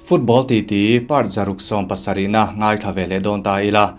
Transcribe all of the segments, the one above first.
Football titi part 170na ngaithla ve leh dawn ta ila.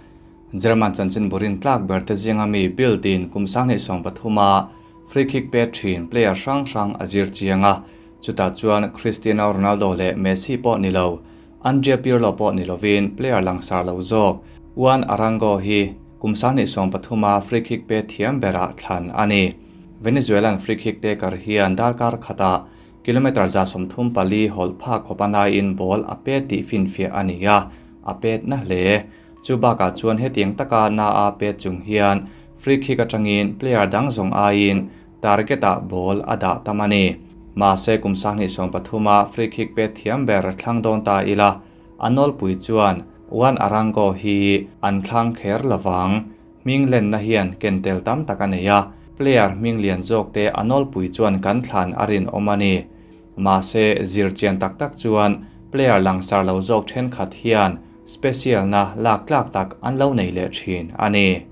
German chanchinbu rintlak ber te zinga mi Bild in kum 2030 a free kick pe thin player hrang hrang a zir chiang a, chutah chuan Cristiano Ronaldo leh Messi pawh ni lo, Andrea Pirlo pawh ni lovin player langsar lo zawk Juan Arango hi kum 2030 a free kick pe thiam berah thlan a ni. Venezuelan free kick taker hian darkar khatah kilometre 134 hawlh phak khawp a naiin ball a pet tih finfiah a ni a, a pet na hle. Chu bakah chuan hetiang taka na a pet chung hian free kick atangin player dang zawng aiin target ah ball a dah tam a ni. Mahse kum 2030 a free kick pet thiam ber thlang dawn ta ila, a nawlpui chuan Juan Arango hi an thlang kher lovang. Hming lenna hian ken tel tam tak a nei a, player hming lian zawk te a nawlpui chuan kan thlan a rinawm a ni. Mahse zir chian tak tak chuan player langsar lo zawk thenkhat hian special na lak tlak tak an lo nei leh thin a ni.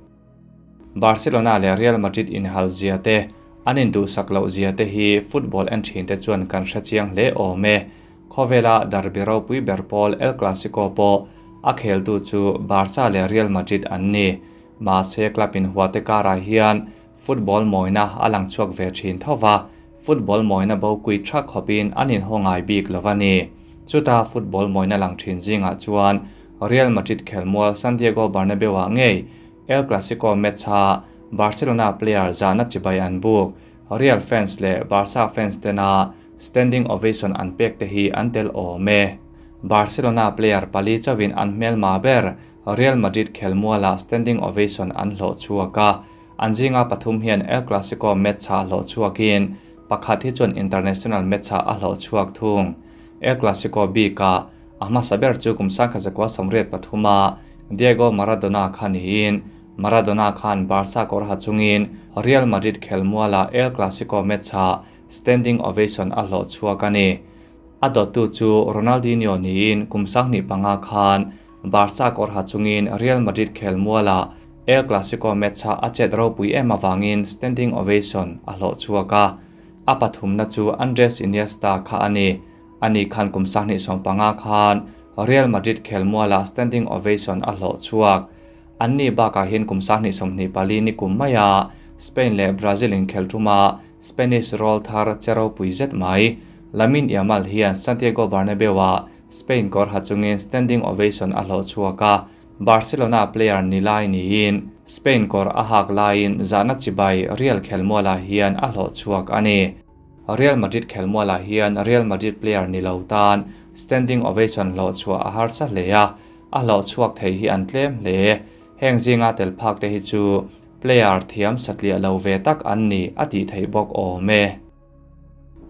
Barcelona leh Real Madrid inhal zia te, an induhsak loh zia te hi football en thin te chuan kan hre chiang hle awm e. Khawvela derby ropui ber pawl El Clasico pawh a kheltu chu Barca leh Real Madrid an ni. Mahse club in huate karah hian football mawina a lang chhuak ve thin thova, football mawina bo kui tha khawpin an inhaw ngai bik lo a ni. Chuta football mawina lang thin zingah chuan Real Madrid khelmual Santiago Bernabeu ah ngei El Clasico match a Barcelona player zahna chibai an buk. Real fans leh Barca fans tena standing ovation an pek te hi an tel awm e. Barcelona player pali chawin an hmel ma ber Real Madrid khelmuala standing ovation an hlawh chhuak a, an zinga pathum hian El Clasico match ah hlawh chhuakin pakhat hi chuan international match ah a hlawh chhuak thung. El Clasico bikah a hmasa ber chu kum 1983 a Diego Maradona kha niin Maradona khan Barca kawr ha chungin Real Madrid khelmuala El Clasico match ah standing ovation a hlawh chhuak a ni. A dawttu chu Ronaldinho niin kum 2005 khan Barca kawr ha chungin Real Madrid khelmuala El Clasico match ah a chet ropui em awangin standing ovation a hlawh chhuak a. A pathumna chu Andres Iniesta kha a ni. Ani khan kum 2005 khan Real Madrid khelmuala standing ovation a hlawh chhuak. Anni bakah hian kum 2024 ni kum maia Spain leh Brazil in khel thuma Spanish roll thar che ropui zet mai. Lamine Yamal hian Santiago Bernabeu ah Spain kawr ha chungin standing ovation a hlawh chhuak a. Barcelona player ni lai niin Spain kawr a hak laiin zahna chibai Real khelmuala hian a hlawh chhuak a ni. Real Madrid khelmuala hian Real Madrid player ni lo tan standing ovation hlawh chhuah a harsa hle a, a hlawh chhuak thei hi an tlem hle. Heng zinga tel phak te hi chu player thiam satliah lo ve tak an ni a tih theih bawk awm e.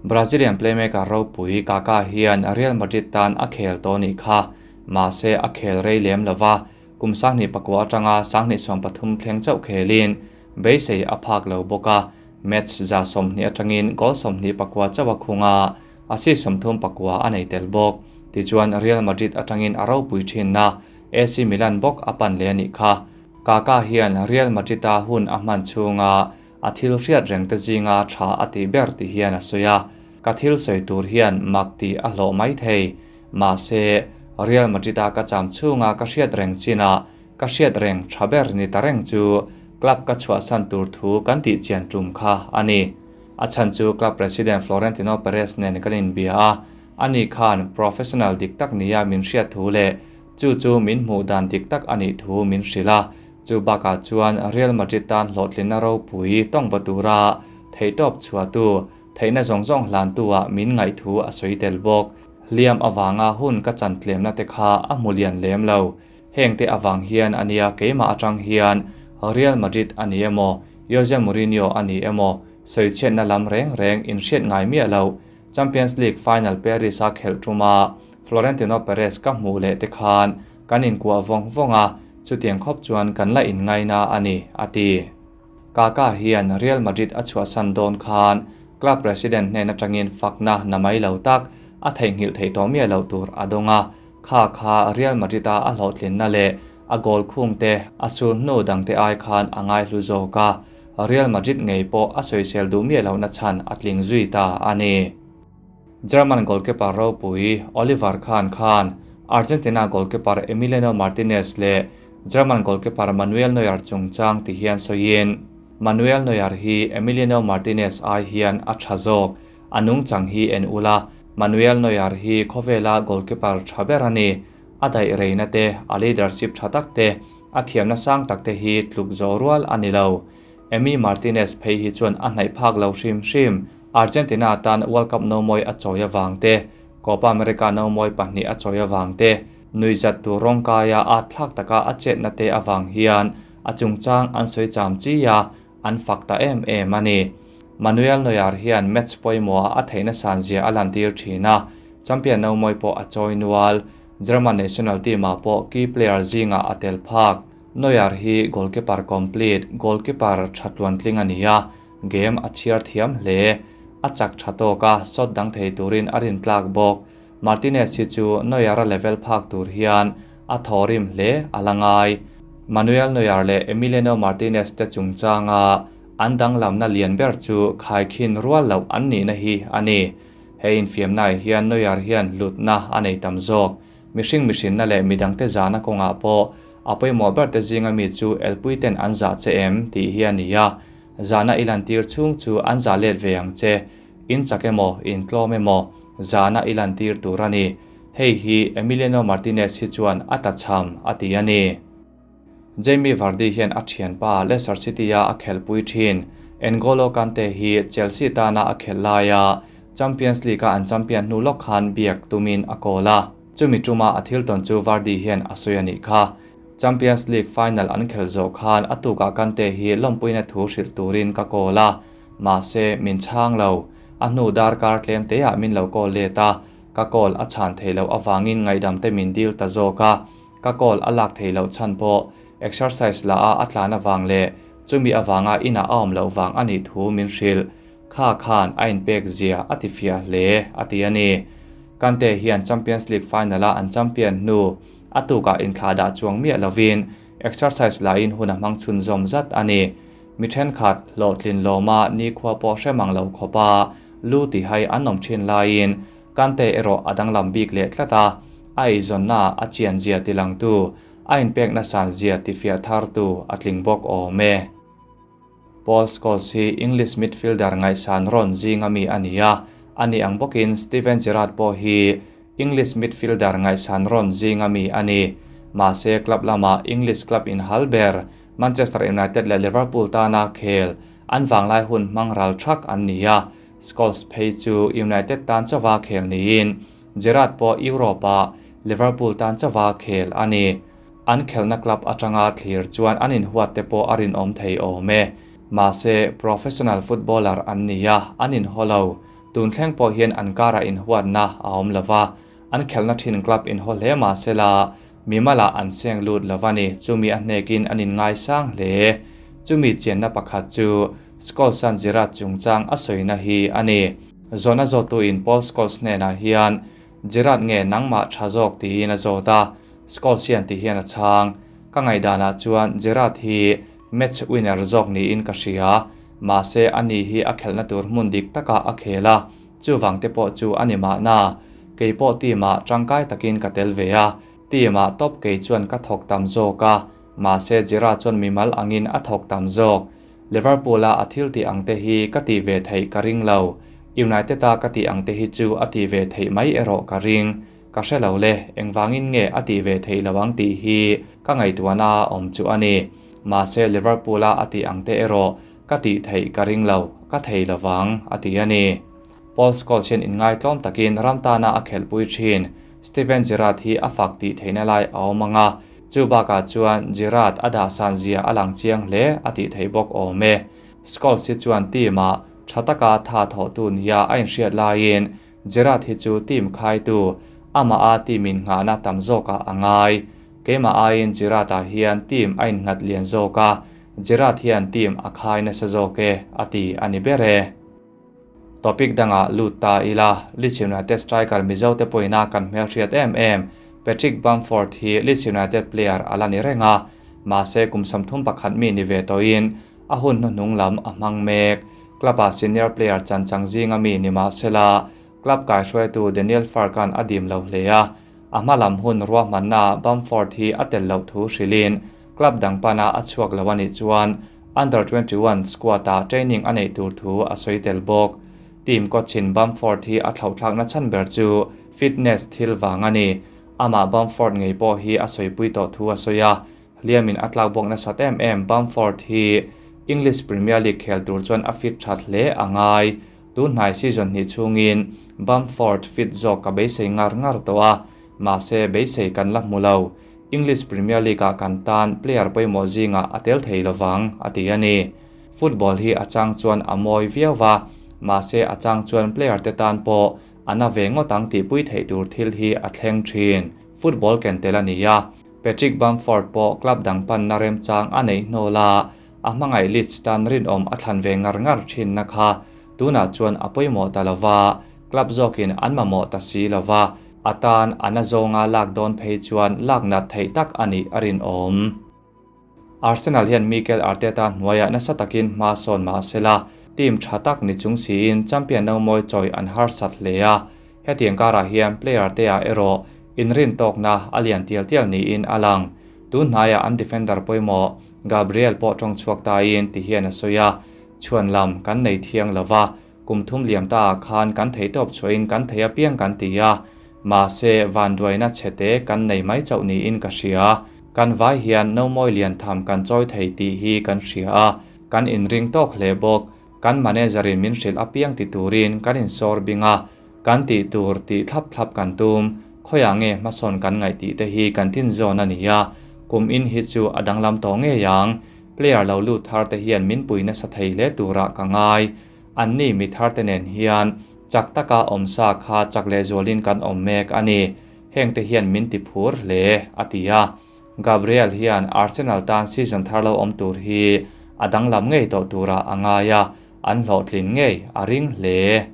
Brazilian playmaker ropui Kaka hian Real Madrid tan a khel tawh ni kha, mahse a khel rei lem lova, kum 2009 atanga 2030 thleng chauh khelin beisei a phak lo bawk a, match 120 atangin goal 29 chauh a khunga, assist 39 a nei tel bawk. Tichuan Real Madrid atangin a ropui thin na AC Milan bawk a pan le ni kha. Kaka hian Real Madrid a hun a hman chunga a thil hriat reng te zinga tha a ti ber ti hian a sawi a. Ka thil sawi tur hian mak ti a hlawh mai thei. Mahse Real Madrid a ka cham chunga ka hriat reng china ka hriat reng tha ber ni ta reng chu club ka chhuah san tur thu kan tih chian tum kha a ni. A chan chu club president Florentino Perez nen kan inbia a, ani khan professional dik tak nia min hriat thu leh chu chu min hmuh dan dik tak ani thu min hrila. Chu bakah chuan Real Madrid tan hlawhtlinna ropui tawng batura theitawp chhuah tu theihna zawng zawng hlan tu ah min ngaih thu a sawi tel bawk. Hliam awanga hun ka chan tlemna te kha a hmu lian lem lo. Heng te awang hian ania keimah atang hian Real Madrid ani emaw Jose Mourinho ani emaw sawichhiatna lam reng reng in hriat ngai miah lo. Champions League final Paris a khelh thuma Florentino Perez ka hmuh leh te khan kan inkuah vawng vawnga chutiang khawp chuan kan la in ngaina ani a ti. Kaka hian Real Madrid a chhuah san dawn khan club president hnen atangin fakna na mai lo tak a theihnghilh thei tawh miah lo tur a dawnga kha kha Real Madrid a a hlawhtlinna leh a goal khung te a sul hnu dang te ai khan a ngai hlu zawk a. Real Madrid ngei pawh a sawisel duh miah lo na chan a tling zui ta ani. German goalkeeper ropui Oliver Kahn khan Argentina goalkeeper Emiliano Martinez leh German goalkeeper Manuel Neuer chungchang ti hian sawiin, Manuel Neuer hi Emiliano Martinez ai hian a tha zawk, a nungchang hi en ula, Manuel Neuer hi khawvela goalkeeper tha ber a ni, a daih reina te, a leadership tha tak te, a thiamna sang tak te hi tluk zawh rual a ni lo. Emi Martinez phei hi chuan a hnaih phak lo hrim hrim. Argentina tan World Cup nomawi a chawi avang te, Copa America nomawi pahnih a chawi avang te, nuihzat tur rawngkaia a thlak taka a chetna te avang hian a chungchang an sawi cham chi a, an fak ta em em a ni. Manuel Neuer hian match pawimawhah a theihna san zia a lantir thin a, champion nomawi pawh a chawi nual. German national team-ah pawh key player zingah a tel phak. Neuer hi goalkeeper complete, goalkeeper tha tluantling a ni a, game a chhiar thiam hle. A chak tha tawk a, shot dang thei turin a rin tlak bawk. Martinez hi chu Neuer-a level phak tur hian a thawrim hle a la ngai. Manuel Neuer leh Emiliano Martinez te chungchanga an danglamna lian ber chu khaikhin rual loh an nihna hi a ni. He infiamnaah hian Neuer hian hlutna a nei tam zawk. Mihring mihrinna leh midangte zahna kawngah pawh a pawimawh berte zinga mi chu elpuiten an zah che em tih hi a ni a, zahna i lantir chhung chu an zah let ve ang che, in chak emaw, in tlawm emaw, zahna i lantir tur a ni. Hei hi Emiliano Martinez hi chuan a tlachham a ti a ni. Jamie Vardy hian a thianpa Leicester City-a a khelhpui thin N'Golo Kante hi Chelsea tana a khelh laia Champions League-a an champion hnu lawk khan biak tumin a kawl a. Chumi tuma a thil tawn chu Vardy hian a sawi a nih kha. Champions League final an khelh zawh khan a tukah Kante hi lawmpuina thu hrilh turin ka kawl a, mahse min chhang lo. A hnu darkar tlem teah min lo kawl let a, ka kawl a chhan theih loh avangin ngaihdam te min dil ta zawk a. Ka call a lak theih loh chhan pawh exercise la a a tlan avang leh chumi avanga inah a awm loh vang a nih thu min hrilh. Kha khan a inpek zia a ti fiah hle a ti a ni. Kante hian Champions League final-a an champion hnu a tukah inthlah dah chuang miah lovin exercise lain hun a hmang chhunzawm zat a ni. Mi thenkhat hlawhtlin lawma nikhua pawh hre mang lo khawpa lu tihai an awm thin laiin Kante erawh a danglam bik leh tlat a, a eizawnna a chian zia tilangtu, a inpekna san zia tifiah thartu a tling bawk awm e. Paul Scholes hi English midfielder ngaihsan rawn zinga mi a ni a, ani ang bawkin Steven Gerrard pawh hi English midfielder ngaihsan rawn zinga mi a ni. Mahse club lama English club inhal ber Manchester United leh Liverpool tana khel an vanglai hun hmang ral thak an ni a, Scholes phei chu United tan chauva khel niin Gerrard pawh Europe-ah Liverpool tan chauva khel a ni. An khelhna club atanga thlir chuan an inhuat te pawh a rinawm thei awm e. Mahse, professional footballer an ni a, an inhaw lo. Tun thleng pawh hian an karah inhuatna a awm lo va, an khelhna thin club inhaw hle mahsela mimalah an seng lut lo va ni. Chumi a hnekin an inngaisang hle. Chumi chianna pakhat chu Scholes-a'n Gerrard chungchang a sawina hi a ni. Zawhna zawttuin Paul Scholes hnenah hian, Gerrard nge nangmah tha zawk tiin a zawt a, Scholes hian ti hian a chhang, Ka ngaihdanah chuan Gerrard hi match winner zawk niin ka hria, mahse ani hi a khelhna tur hmun dik takah a khel a, chuvang te pawh chu a ni mahna. Kei pawh team-ah tangkai takin ka tel ve a, team-ah top kei chuan ka thawk tam zawk a, mahse Gerrard chuan mimal angin a thawk tam zawk. Liverpool-a a thil tih ang te hi ka tih ve theih ka ring lo. United-a ka tih ang te hi chu a tih ve theih mai erawh ka ring. Ka hre lo le, engvangin nge a tih ve theih lo ang tih hi ka ngaihtuahna a awm chu a ni. Mahse Liverpool-a a tih ang te erawh ka tih theih ka ring lo, ka thei lo vang, a ti a ni. Paul Scholes hian inngaitlawm takin ram tana a khelhpui thin. Steven Gerrard hi a fak tih theihna lai a awm ang a, chu bakah chuan Gerrard a dahsan zia a lang chiang hle a tih theih bawk awm e. Scholes hi chuan team-ah tha taka tha thawhtu nia a inhriat laiin Gerrard hi chu team khaitu, amah a team innghahna tam zawkah a ngai. Keimah aiin Gerrard-ah hian team a innghat lian zawk a, Gerrard hian team a khai nasa zawk e a ti a ni ber e. Topic dangah lut ta ila, Leeds United striker Mizo te pawhina kan hmelhriat em em Patrick Bamford hi Leeds United player a la ni reng a, mahse kum 31 mi ni ve tawhin a hun hnuhnung lam a hmang mek. Club-ah senior player chan chang zinga mi ni mahsela, Club kaihruaitu Daniel Farke-a'n a dim lo hle a, a hma lam hun ruahmannaah Bamford hi a tel loh thu hrilhin club dang pana a chhuak lo a nih chuan Under 21 squad-ah training a neih tur thu a sawi tel bawk. Team coach-in Bamford hi a thlauhthlakna chhan ber chu fitness thil vang a ni. Amah Bamford ngei pawh hi a sawipui tawh thu a sawi a, hliamin a tlak bawk nasat em em Bamford hi English Premier League khel tur chuan a fit that hle a ngai. Tun hnai season hnih chhungin Bamford fit zawk ka beisei ngar ngar tawh a, mahse beisei kan la hmu lo. English Premier League-ah kan tan player pawimawh zingah a tel thei lovang, a ti a ni. Football hi a chang chuan a mawi viau va, mahse a chang chuan player te tan pawh a na ve ngawt ang tihpui theih tur thil hi a thleng thin. Football ken tel a ni a, Patrick Bamford pawh club dang panna remchang a neih hnawl a, a hmangaih Leeds tan rinawm a thlan ve ngar ngar thinna kha tunah chuan a pawimawh ta lo va, club zawkin an mamawh ta si lo va, a tan a na zawnga lak dawn phei chuan lak nat theih tak a nih a rinawm. Arsenal hian Mikel Arteta hnuaiah nasa takin hma sawn mah sela, team tha tak ni chung siin champion no mawi chawi an harsat hle a. Hetiang karah hian player te ah erawh inrin tawkna a lian tial tial niin a lang. Tun hnaiah an defender pawimawh Gabriel pawh tawng chhuak tain ti hian a sawi a, chhuan lam kan nei thiang lova, kum thum liam ta ah khan kan theihtawp chhuahin kan thei apiang kan ti a, mahse vanduaina chhete kan nei mai chauh niin ka hria. Kan vai hian no mawi lian tham kan chawi thei tih hi kan hria a, kan inring tawk hle bawk. Kan manager in min hrilh apiang ti turin kan insawr bing a, kan tih tur tih thlap thlap kan tum, khawiah nge hmasawn kan ngaih tih te hi kan tin zawn a ni a, kum in hi chu a danglam tawh ngei ang. Player lo lut thar te hian min pui nasa thei hle turah ka ngai. Anni mi thar te nen hian chak taka awm sa kha chak lehzualin kan awm mek a ni. Heng te hian min ti phur hle, a ti a. Gabriel hian Arsenal tan season thar lo awm tur hi a danglam ngei tawh turah a ngai a, an hlawhtlin ngei a ring hle.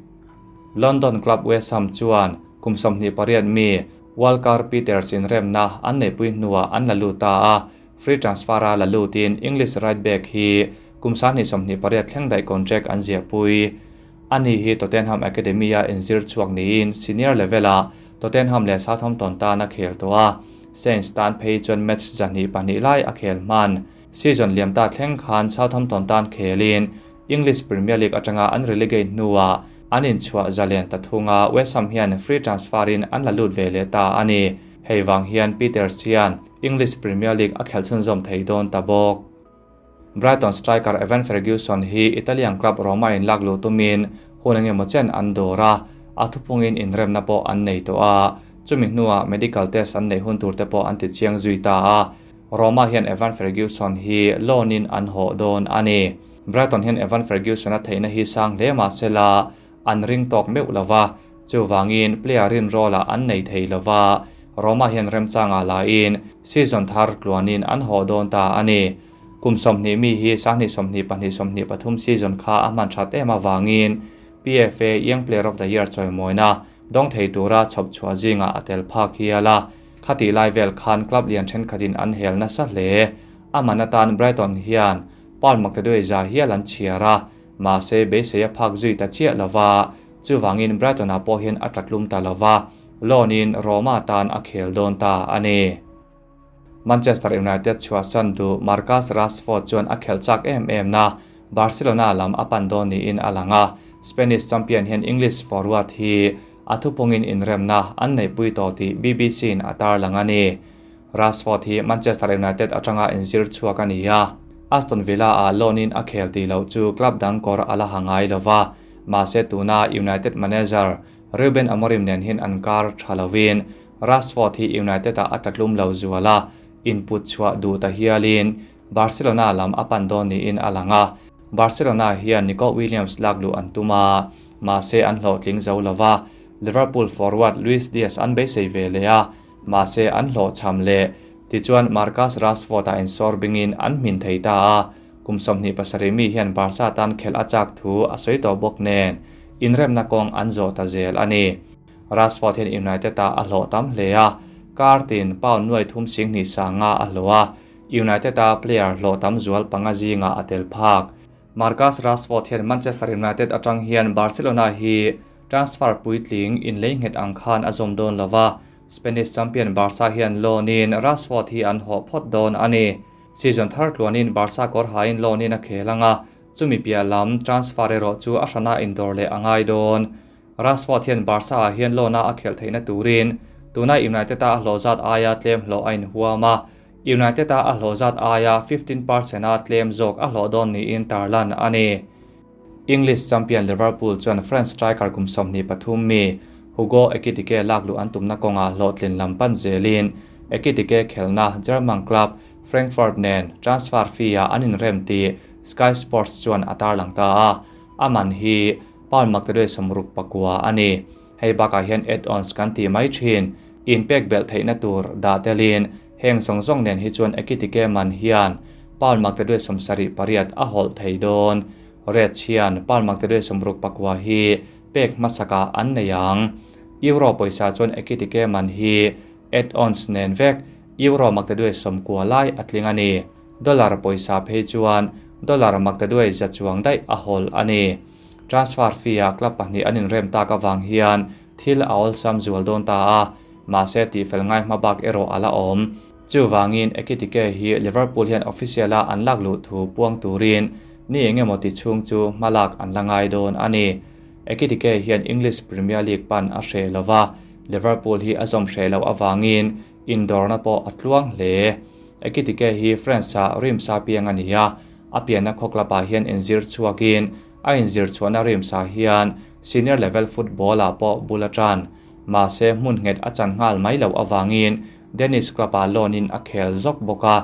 London club West Ham chuan kum 28 mi Walker Peters inremna an neihpui hnuah an la lut ta a, Free transfer-a la lutin English right back hi kum 2028 thleng daih contract an ziahpui. Ani hi Tottenham Academy-a inzir chhuak niin senior level-ah Tottenham leh Southampton tan a khel tawh a, Saints tan phei chuan match 202 lai a khel hman. Season liam ta thleng khan Southampton tan khelin English Premier League atanga an relegate hnuah an inchhuah zalen ta thung a, West Ham hian free transfer-in an la lut ve leh ta a ni. Hei vang hian Peters hian English Premier League a khelh chhunzawm thei dawn ta bawk. Brighton striker Evan Ferguson hi Italian club Roma in lak luh tumin hun eng emaw chen an dawr a, a thupungin inremna pawh an nei tawh a, chumi hnuah medical test an neih hun tur te pawh an ti chiang zui ta a, Roma hian Evan Ferguson hi loan in an hawh dawn a ni. Brighton hian Evan Ferguson a theihna hi sang hle mah sela an ring tawk meuh lo va, chuvangin player rin role-ah an nei thei lo va, Roma hian remchangah lain season thar tluanin an hawh dawn ta a ni. Kum 20 mi hi 2022 23 season kha a hman that em avangin PFA Young Player of the Year chawimawina dawng thei tura chhawp chhuah zingah a tel phak hial a, khatih lai vel khan club lian thenkhatin an hel nasa hle. A man atan Brighton hian Paul Mctadoe za hial an chhiar a, mahse beisei a phak zui ta chiah lo va, chuvangin Brighton-ah pawh hian a tlatlum ta lo va, loan-in Roma tan a khel dawn ta a ni. Manchester United chhuahsan duh Marcus Rashford chuan a khelh chak em em na Barcelona lam a pan dawn niin a lang a, Spanish champion hian English forward hi a thupungin inremna an neihpui tawh tih BBC-in a tarlang a ni. Rashford hi Manchester United atanga inzir chhuak a ni a, Aston Villa-ah loan-in a khel tih loh chu club dang kawr a la ha ngai lo va, mahse tuna United manager Ruben Amorim nen hian an kar tha lovin Rashford hi United-ah a tlatlum lo zual a, input chhuah duh ta hialin Barcelona lam a pan dawn niin a lang a. Barcelona hian Nico Williams lak luh an tum a, mahse an hlawhtling zo lo va, Liverpool forward Luis Diaz an beisei ve leh a, mahse an hlawhchham leh. Tichuan Marcus Rashford-a insawr bingin an hmin thei ta a, kum 27 mi hian Barca tan khelh a chak thu a sawi tawh bawk nen inremna kawng an zawh ta zel a ni. Rashford hian United-ah a hlawh tam hle a, kar tin pound nuai thum sing hnih sanga a hlawh a, United-a player hlawh tam zual panga zingah a tel phak. Marcus Rashford hian Manchester United atang hian Barcelona hi Transfer puitling inlei nghet ang khan a zawm dawn lova, Spanish champion Barca hian loan-in Rashford hi an hawh phawt dawn a ni. Season thar tluanin Barca kawr hain loan-in a khel ang a, chumi piah lam transfer erawh chu a hrana indawr leh a ngai dawn. Rashford hian Barca-ah hian loan-a a khelh theihna turin tuna United-a a hlawh zat aia tlem hlawh a inhuam a, United-a a hlawh zat aia 15 percent-a tlem zawk a hlawh dawn niin tarlan a ni. English champion Liverpool chuan French striker kum 23 mi Hugo Ekitike lakluh an tumna kawngah hlawhtlin lam pan zelin Ekitike khelna German club Frankfurt nen transfer fee-ah an inrem tih Sky Sports chuan a tarlang ta a, a man hi pound maktaduai 69 a ni. Hei bakah hian add-ons kan tih mai thin, inpek belh theihna tur dah telin heng zawng zawng nen hi chuan Ekitike man hian pound maktaduai 78 a hawlh thei dawn. Reds hian pound maktaduai 69 hi pek hmasakah an nei ang. Euro pawisa chuan Ekitike man hi add-ons nen vek euro maktaduai 90 lai a tling a ni. Dollar pawisa phei chuan dollar maktaduai za chuang daih a hawlh a ni. Transfer fee-ah club pahnih an inrem tak avang hian thil a awlsam zual dawn ta a, mahse tihfel ngai hma bak erawh a la awm. Chuvangin Ekitike hi Liverpool hian official-a an lakluh thu puang turin ni engemaw ti chhung chu hmalak an la ngai dawn a ni. Ekitike hian English Premier League pan a hreh lova, Liverpool hi a zawm hreh loh avangin indawrna pawh a tluang hle. Ekitike hi France-ah Reims-a piang a ni a, a pianna khaw club-ah hian inzir chhuakin a inzir chhuahna Reims-ah hian senior level football-ah pawh bul a tan. Mahse hmun nghet a chan nghal mai loh avangin Danish club-ah loan-in a khel zawk bawk a.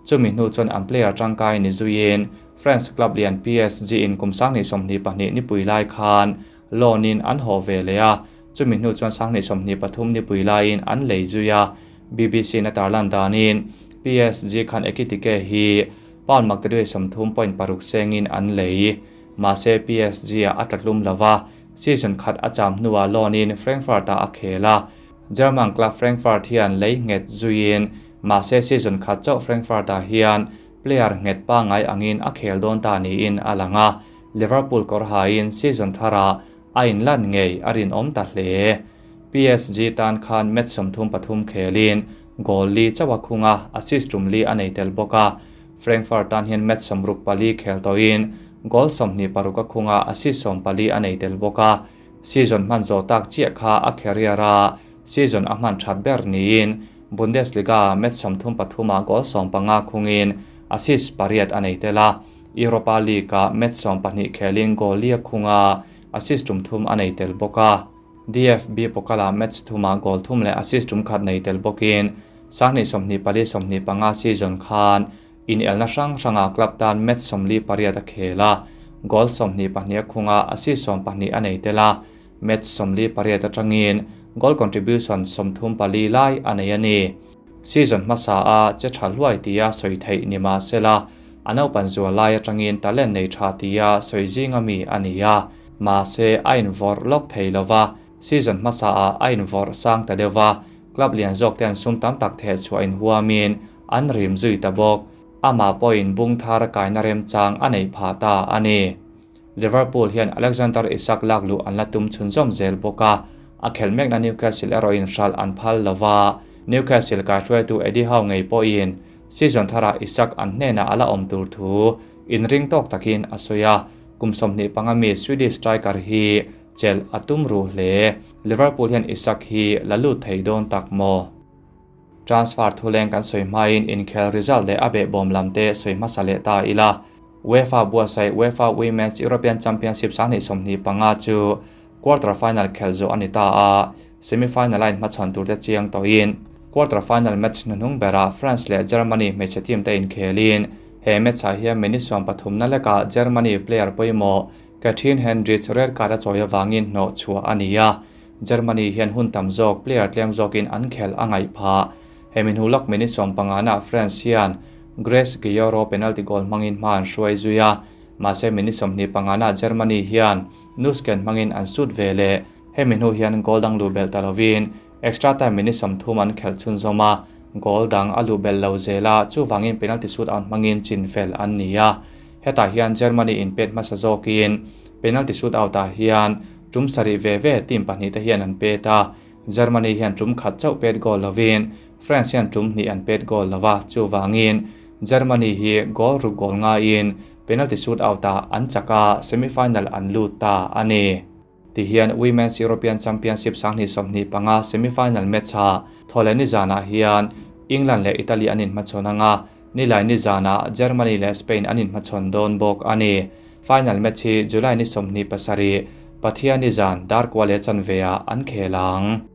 Chumi hnu chuan an player tangkai ni zuiin France club lian PSG in kum 2022 nipui lai khan loan-in an haw ve leh a, chumi hnu chuan 2023 nipui laiin an lei zui a. BBC na tarlan danin PSG khan Ekitike hi pound maktaduai 30.6 sengin an lei. Mahse PSG-ah a tlatlum lova, season khat a cham hnuah loan-in Frankfurt-ah a khel a. German club Frankfurt hian lei nghet zuiin mahse season khat chauh Frankfurt-ah hian player nghet pangai angin a khel dawn ta niin a lang a, Liverpool kawr hain season tharah a inlan ngei a rinawm ta hle. PSG tan khan match 33 khelin goal li chauh a khung a, assist tum li a nei tel bawk a. Frankfurt tan hian match 64 khel tawhin goal 26 a khung a, assist 14 a nei tel bawk a. Season hman zawh tak chiah kha a career a season a hman that ber niin Bundesliga match 33 ah goal 15 khungin assist 8 a nei tel a. Europa League-ah match 12 khelin goal li a khung a, assist tum thum a nei tel bawk a. DFB Pokal-ah match thumah goal thum leh assist tum khat nei tel bawkin 2024-25 season khan in elna hrang hranga club tan match 48 a khel a, goal 22 a khung a, assist 12 a nei tel a. Match 48 atangin goal contribution 34 lai a nei a ni. Season hmasa a che tha hluai tia sawi theih ni mahsela a naupan zual lai atangin talent nei tha tia sawi zinga mi a ni a, mahse a invawrh lawk thei lova, season hmasa ah a invawrh sang ta deuha, club lian zawk te an sum tam tak theh chhuah inhuamin an rim zui ta bawk. Amah pawhin bung thar kaina remchang a nei phah ta a ni. Liverpool hian Alexander Isak lakluh an la tum chhunzawm zel bawk a, a khel mekna Newcastle erawhin hral an phal lova. Newcastle kaihruaitu Eddie Howe ngei pawhin season tharah Isak an hnenah a la awm tur thu inring tawk takin a sawi a, kum 25 mi Swedish striker hi chelh a tum ru hle. Liverpool hian Isak hi la lut thei dawn tak maw? Transfer thuleng kan sawi hmain inkhel result leh a behbawm lam te sawi hmasa leh ta ila. UEFA buatsaih UEFA Women's European Championship 2025 chu quarter final khel zawh a ni ta a, semi-final a inhmachhawn tur te chiang tawhin quarter final match hnuhnung berah France leh Germany hmeichhe team te inkhelin he match-ah hian minute 13 na lekah Germany player pawimawh Katrin Hendrich red card a chawi avangin hnawh chhuah a ni a. Germany hian hun tam zawk player tlem zawkin an khel a ngaih phah. Hemi hnu lawk minute 15 na France hian Grace Geyoro penalty goal hmangin hma an hruai zui a, mahse minute 25 na Germany hian Nusken hmangin an sut ve leh. Hemi hnu hian goal dang luh belh ta lovin extra time minute 30 an khelh chhunzawm a, goal dang a luh belh lo zel a, chuvangin penalty shootout hmangin chin fel an ni a. Hetah hian Germany in pet hmasa zawkin penalty shootout ah hian Tum sarih ve ve team pahnihte hian an pet a, Germany hian tum khat chauh pet goal lovin France hian tum hnih an pet goal lova, chuvangin Germany hi goal ruk goal ngaiin penalty shootout ah an chak a, semi-final an lut ta a ni. Tihian Women's European Championship 2025 semi-final match-ah Thawhlehni zanah hian England leh Italy an inhmachhawn ang a, Nilaini zanah Germany leh Spain an inhmachhawn dawn bawk a ni. Final match hi July ni 27, Pathiani zan dar kua leh chanve-ah an khel ang.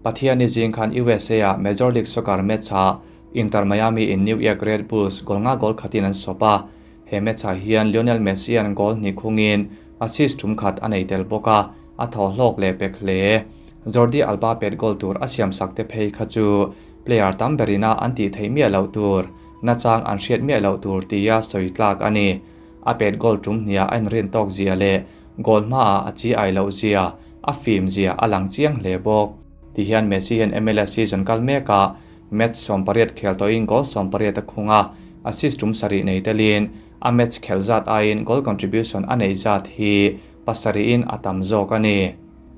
Pathiani zing khan USA-ah Major League Soccer match-ah Inter Miami in New York Red Bulls goal nga goal khatin an sawp a. He match-ah hian Lionel Messi-a'n goal hnih khungin assist tum khat a nei tel bawk a, a thaw hlawk leh pek hle. Jordi Alba pet goal tur a siamsak te phei kha chu player tam berina an tih theih miah loh tur, nachang an hriat miah loh tur tia sawi tlak a ni. A pet goal tum hniah a inrin tawk zia leh goal hmaah a chi ai loh zia, a fim zia a lang chiang hle bawk. Tihian Messi hian MLS season kal mekah match 18 khel tawhin goal 18 a khung a, assist tum sarih nei telin a match khelh zat aiin goal contribution a neih zat hi pasarihin a tam zawk a ni.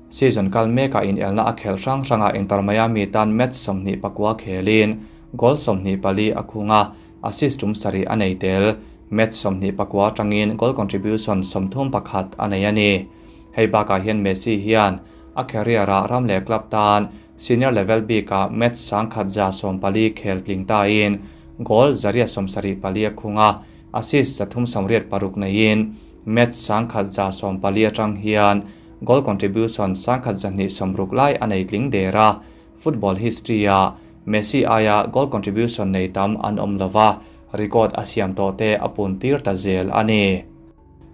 Season kal mekah inelna a khelh hrang hrangah Inter Miami tan match 29 khelin goal 24 a khung a, assist tum sarih a nei tel. Match 29 atangin goal contribution 31 a nei a ni. Hei bakah hian Messi hian a career-ah ram leh club tan senior level bikah match 1140 khel tling tain goal 174 a khung a, assist 386 neiin match 1140 atang hian goal contribution 1260 lai a nei tling der a. Football history-ah Messi aia goal contribution nei tam an awm lova, record a siam tawh te a pun tir ta zel a ni.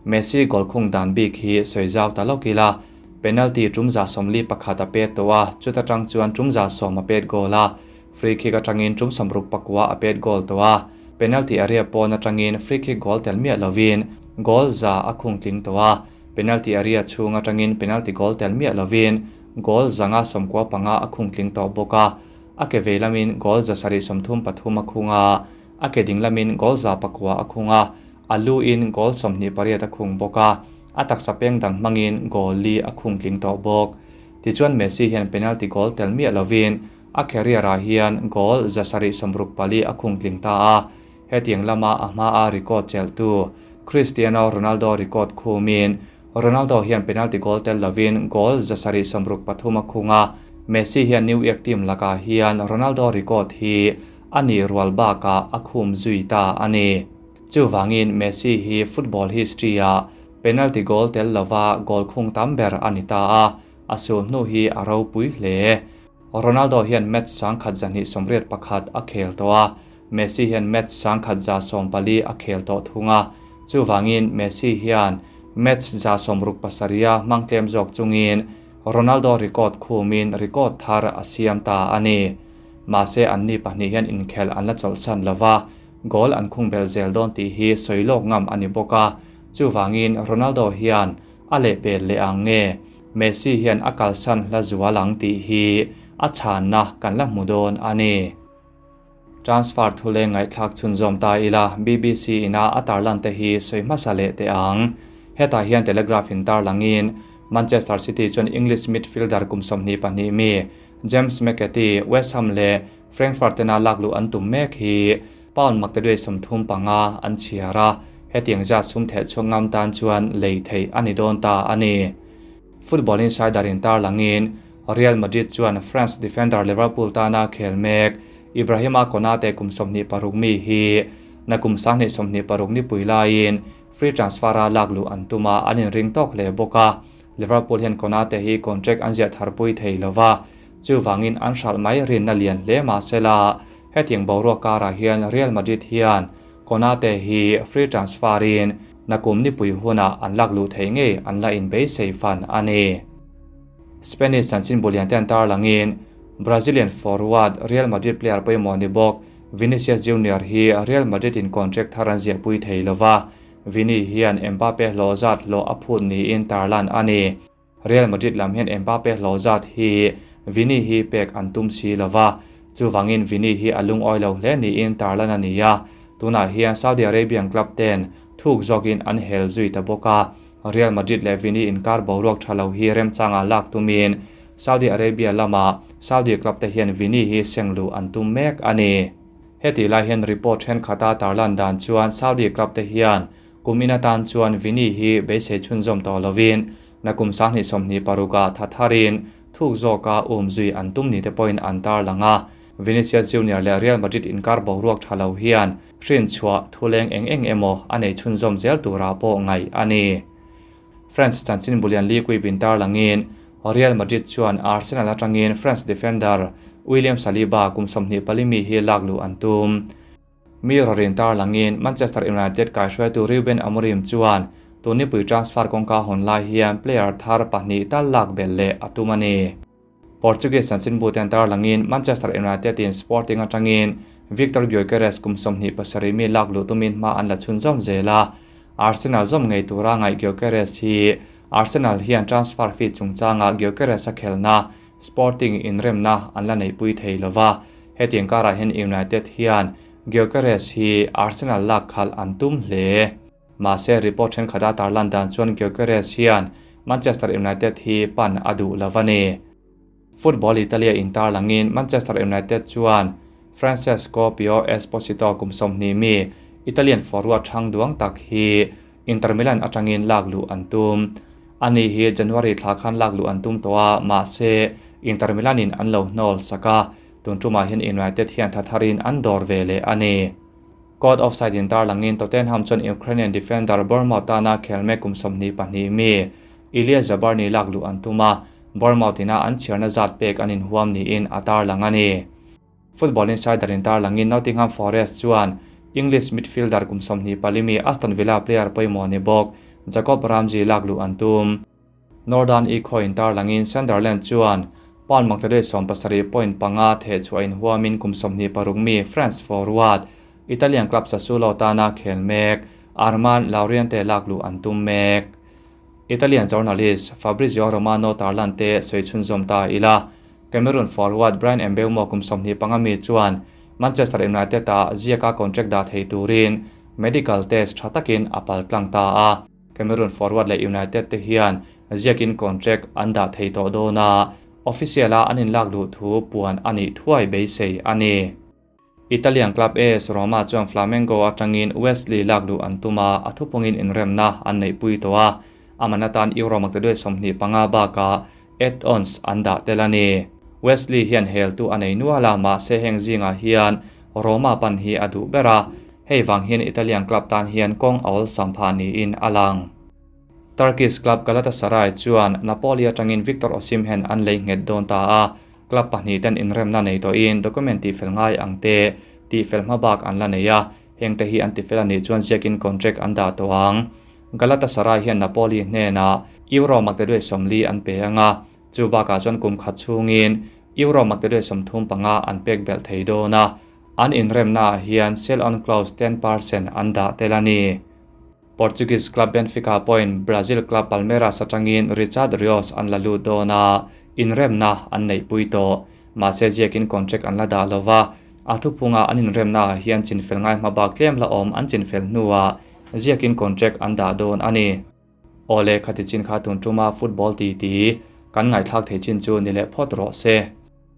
Messi goal khung dan bik hi sawi zau ta lawk ila, penalty tum 41 a pet tawh a, chuta tang chuan tum 10 a pet goal a, free kick atangin tum 69 a pet goal tawh a, penalty area pawn atangin free kick goal tel miah lovin goal 100 a khung tling tawh a, penalty area chhung atangin penalty goal tel miah lovin goal 195 a khung tling tawh bawk a, a ke vei lamin goal 733 a khung a, a ke ding lamin goal 109 a khung a, a lu in goal 28 a khung bawk a, a taksa peng dang hmangin goal li a khung tling tawh bawk. Tichuan Messi hian penalty goal tel miah lovin a career-ah hian goal 764 a khung tling ta a, hetiang lama a hma a record chelhtu Cristiano Ronaldo record khumin Ronaldo hian penalty goal tel lovin goal 763 a khung a, Messi hian New York team lakah hian Ronaldo record hi a ni rual bakah a khum zui ta a ni. Chuvangin Messi hi football history-ah penalty goal tel lova goal khung tam ber a ni ta a, a sul hnu hi a ropui hle. Ronaldo hian match 1281 a khel tawh a, Messi hian match 1140 a khel tawh thung a, chuvangin Messi hian match 67 a hmang tlem zawk chungin Ronaldo record khumin record thar a siam ta a ni. Mahse anni pahnih hian inkhel an la chawlhsan lova, goal an khung bel zel dawn tih hi sawi lawk ngam a ni bawk a, chuvangin Ronaldo hian a lehpel leh ang nge Messi hian a kalsan hla zual ang tih hi a chhanna kan la hmu dawn a ni. Transfer thuleng ngaihthlak chhunzawm ta ila, BBC ina a tarlan te hi sawi hmasa leh teh ang. Hetah hian Telegraph in tarlangin Manchester City chuan English midfielder kum 22 mi James McAtee, West Ham leh Frankfurt tena lakluh an tum mek hi pound maktaduai 35 an chhiar a, hetiang zat sum theh chhuak ngam tan chuan lei theih a ni dawn ta a ni. Football Insider in tarlangin Real Madrid chuan France defender Liverpool tana khel mek Ibrahima Konate kum 26 mi hi nakum 2026 ni pui laiin free transfer a lakluh an tuma an inring tawk hle bawk a. Liverpool hian Konate hi contract an ziah tharpui thei lova, chuvangin an hralh mai rinna lian hle mahsela hetiang boruak karah hian Real Madrid hian Konate hi free transfer in nakum ni pui hunah an lakluh thei ngei an la inbeisei fan a ni. Spanish chanchin bulian te an tarlangin Brazilian forward Real Madrid player pawimawh ni bawk Vinicius Junior hi Real Madrid in contract thar an ziahpui thei lova, Vini hian Mbappe hlawh zat hlawh a phut niin tarlan a ni. Real Madrid lam hian Mbappe hlawh zat hi Vini hi pek an tum si lova, chuvangin Vini hi a lungawi lo hle niin tarlan a ni a. Tunah hian Saudi Arabian club ten thuk zawkin an hel zui ta bawk a. Real Madrid leh Vini inkar boruak tha lo hi remchanga lak tumin Saudi Arabia lama Saudi club te hian Vini hi seng luh an tum mek a ni. Hetih lai hian report thenkhat a tarlan dan chuan Saudi club te hian kumin atan chuan Vini hi beisei chhunzawm tawh lovin nakum 2026 ah tha tharin thuk zawka umzui an tum ni te pawhin an tarlang a. Vinicius Junior leh Real Madrid inkar boruak tha lo hian hrin chhuah thuleng eng eng emaw a nei chhunzawm zel turah pawh ngaih a ni. France chanchin bulian Ligue bin tarlangin Real Madrid chuan Arsenal atangin France defender William Saliba kum 24 mi hi lak luh an tum. Mirror in tarlangin Manchester United kaihruaitu Ruben Amorim chuan tunipui transfer kawngka hawn lai hian player thar pahnih tal lak belh leh a tum a ni. Portuguese chanchin bu ten tarlangin Manchester United in Sporting atangin Victor Gyökeres kum 27 mi lak luh tumin hma an la chhunzawm zel a. Arsenal zawm ngei tura ngaih Gyökeres hi Arsenal hian transfer fee chungchanga Gyökeres a khelna Sporting inremna an la neihpui thei lova. Hetiang karah hian United hian Gyökeres hi Arsenal lak khalh an tum hle. Mahse report thenkhat a tarlan dan chuan Gyökeres hian Manchester United hi pan a duh lova ni. Football Italia in tarlangin Manchester United chuan Francesco Pio Esposito kum 20 mi Italian forward thang duang tak hi Inter Milan atangin lak luh an tum. Ani hi January thla khan lak luh an tum tawh a, mahse Inter Milan in an lo hnawl saka tun tumah hian United hian thatharin an dawr ve leh a ni. Caught offside in tarlangin Tottenham chuan Ukrainian defender Bournemouth tana khelme kum 22 mi Ilya Zabarny lak luh an tum a, Bournemouth ina an chhiarna zat pek an inhuam niin a tarlang a ni. Football Insider in tarlangin Nottingham Forest chuan English midfielder kum 24 mi Aston Villa player pawimawh ni bawk Jacob Ramsey lak luh an tum. Northern Echo in tarlangin Sunderland chuan pound 7.5 the chhuah inhuamin kum 26 mi France forward Italian club Sassuolo tana khel mek Armand Lauriente lak luh an tum mek. Italian journalist Fabrizio Romano tarlan te soi chhunzawm ta ila. Cameroon forward Bryan Mbeumo kum 25 mi chuan Manchester United a ziaka contract da thei turin medical test tha takin a pal tlang ta a. Cameroon forward leh United te hian ziakin contract an dah thei tawh dawn a, official a an inlak luh thu puan ani thuai beisei a ni. Italian club AS Roma chuan Flamengo atangin Wesley lak luh an tum a, a thupungin inremna an neihpui tawh a, aman atan euro 25 baka add-ons an dah tel a ni. Wesley hian hel tu a nei nual a, mahse heng zingah hian Roma pan hi a duh ber a, hei wang hian Italian club tan hian kawng a awlsam phah niin a lang. Turkish club Galatasaray chuan Napoli atangin Victor Osimhen an lei nghet dawn ta a, club pahnih ten inremna nei tawhin document tih fel ngai ang te tih fel hma bak an la nei a, heng te hi an ti fel ani chuan ziakin contract an dah tawh ang. Galatasaray hian Napoli hnenah euro 40 an pe anga, chu bakah chuan kum khat chhungin euro 35 an pek belh thei dawn a, an inremna ah hian sell on clause 10% an dah tel a ni. Portuguese club Benfica pawhin Brazil club Palmeiras atangin Richard Rios an la lut dawn a, inremna an neihpui tawh. Mahse ziakin contract an la dah lova, a thuphunga an inremna ah hian chinfel ngai hma bak tlem la awm an chinfel hnuah ziakin contract an dah dawn a ni. Awle khati chin kha tun tuma football ti ti kan ngaithlak thei chin chu ni leh phawt rawh se.